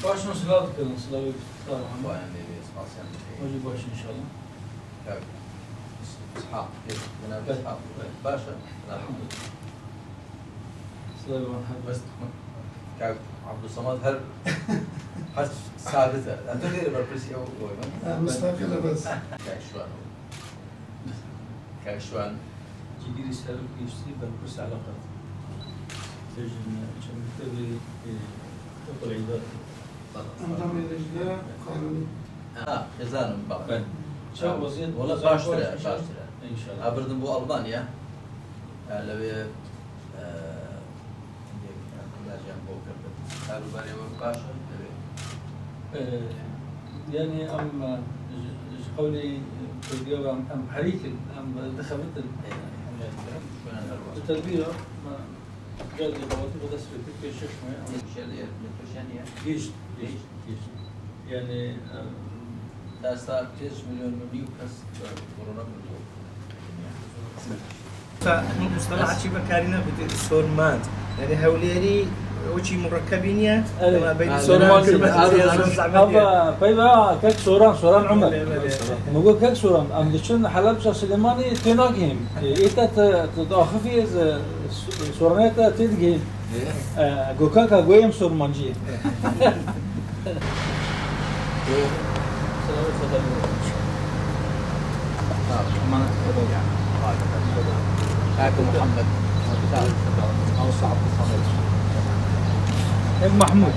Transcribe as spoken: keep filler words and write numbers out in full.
Başına silah tıkadın, silah yok. Tamam. Hocam baş inşallah. Kak. Ishaq. Cenab-ı Ishaq. Başa. Elhamdülillah. Silah yok. Bes. Kak Abdülsamad her, her sabit. Ente de berpirsî ew koyma. Mustaqil bes. Kak şu an. Kak şu an. Cigiri ser geçti, berpirs alakat. Tecrübe, çemkte bir, e, okul idat. Endamê Dicle Kanûnî. Ha, xêzanim bak. Ben. Çav weziyet wala baştir e, baştir e. İnşallah. Abirdim bu Albanya. Lewê, e, mercan bol kirdi. Her bari baş e, evet. E, yani em, e, ji, ji qewlê, e, Kurdiya ve em, em herîk in, em dixebitin. Şuna her waqt. Bi tedbîra me Gel, gel, baba, tu dest pê, pê şeş me. Şer diye, ne köşen ya? Geç, geç, geç. Yani, e, desta pênc milyon û nîv kes, e, korona kurdu. Te mustalaha çî bekarîne bide sormand. Yani hewlêrî wekî murekkebî niye? Evet. Dema beynî sormand, sormand, zehmet. Ama peyva kek Soran, Soran Ömer. Evet, evet. Min got kek Soran, em diçin Helebca Silêmanî tênagihîn. Ê te, te, te diaxifî ez, e, Soranê te têdigihîn. E, go kaka, go em Sormancî. Selamet, selamet. Kaka Muhammed. Ev Mahmud.